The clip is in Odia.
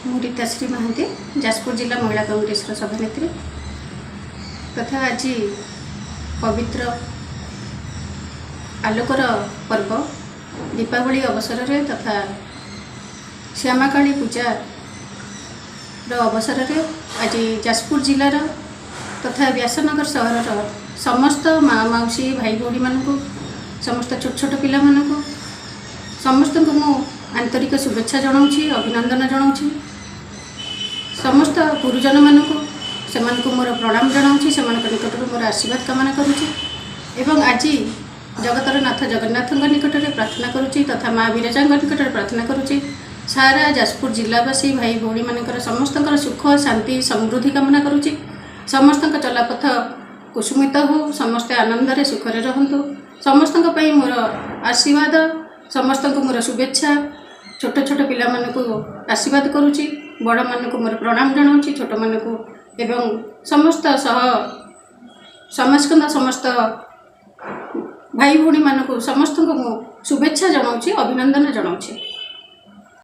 ମୁଁ ରୀତାଶ୍ରୀ ମହାନ୍ତି, ଯାଜପୁର ଜିଲ୍ଲା ମହିଳା କଂଗ୍ରେସର ସଭାନେତ୍ରୀ ତଥା ଆଜି ପବିତ୍ର ଆଲୋକର ପର୍ବ ଦୀପାବଳି ଅବସରରେ ତଥା ଶ୍ୟାମାକାଳୀ ପୂଜାର ଅବସରରେ ଆଜି ଯାଜପୁର ଜିଲ୍ଲାର ତଥା ବ୍ୟାସନଗର ସହରର ସମସ୍ତ ମା, ମାଉସୀ, ଭାଇ ଭଉଣୀମାନଙ୍କୁ, ସମସ୍ତ ଛୋଟ ଛୋଟ ପିଲାମାନଙ୍କୁ, ସମସ୍ତଙ୍କୁ ମୁଁ ଆନ୍ତରିକ ଶୁଭେଚ୍ଛା ଜଣାଉଛି, ଅଭିନନ୍ଦନ ଜଣାଉଛି। ସମସ୍ତ ଗୁରୁଜନମାନଙ୍କୁ, ସେମାନଙ୍କୁ ମୋର ପ୍ରଣାମ ଜଣାଉଛି, ସେମାନଙ୍କ ନିକଟରୁ ମୋର ଆଶୀର୍ବାଦ କାମନା କରୁଛି ଏବଂ ଆଜି ଜଗତର ନାଥ ଜଗନ୍ନାଥଙ୍କ ନିକଟରେ ପ୍ରାର୍ଥନା କରୁଛି ତଥା ମା ବିରଜାଙ୍କ ନିକଟରେ ପ୍ରାର୍ଥନା କରୁଛି, ସାରା ଯାଜପୁର ଜିଲ୍ଲାବାସୀ ଭାଇ ଭଉଣୀମାନଙ୍କର ସମସ୍ତଙ୍କର ସୁଖ, ଶାନ୍ତି, ସମୃଦ୍ଧି କାମନା କରୁଛି। ସମସ୍ତଙ୍କ ଚଲାପଥ କୁସୁମିତ ହଉ, ସମସ୍ତେ ଆନନ୍ଦରେ ସୁଖରେ ରହନ୍ତୁ। ସମସ୍ତଙ୍କ ପାଇଁ ମୋର ଆଶୀର୍ବାଦ, ସମସ୍ତଙ୍କୁ ମୋର ଶୁଭେଚ୍ଛା। ଛୋଟ ଛୋଟ ପିଲାମାନଙ୍କୁ ଆଶୀର୍ବାଦ କରୁଛି, ବଡ଼ମାନଙ୍କୁ ମୋର ପ୍ରଣାମ ଜଣାଉଛି, ଛୋଟମାନଙ୍କୁ ଏବଂ ସମସ୍ତ ସହ ସମାଜକନ୍ଦ ସମସ୍ତ ଭାଇ ଭଉଣୀମାନଙ୍କୁ, ସମସ୍ତଙ୍କୁ ମୁଁ ଶୁଭେଚ୍ଛା ଜଣାଉଛି, ଅଭିନନ୍ଦନ ଜଣାଉଛି।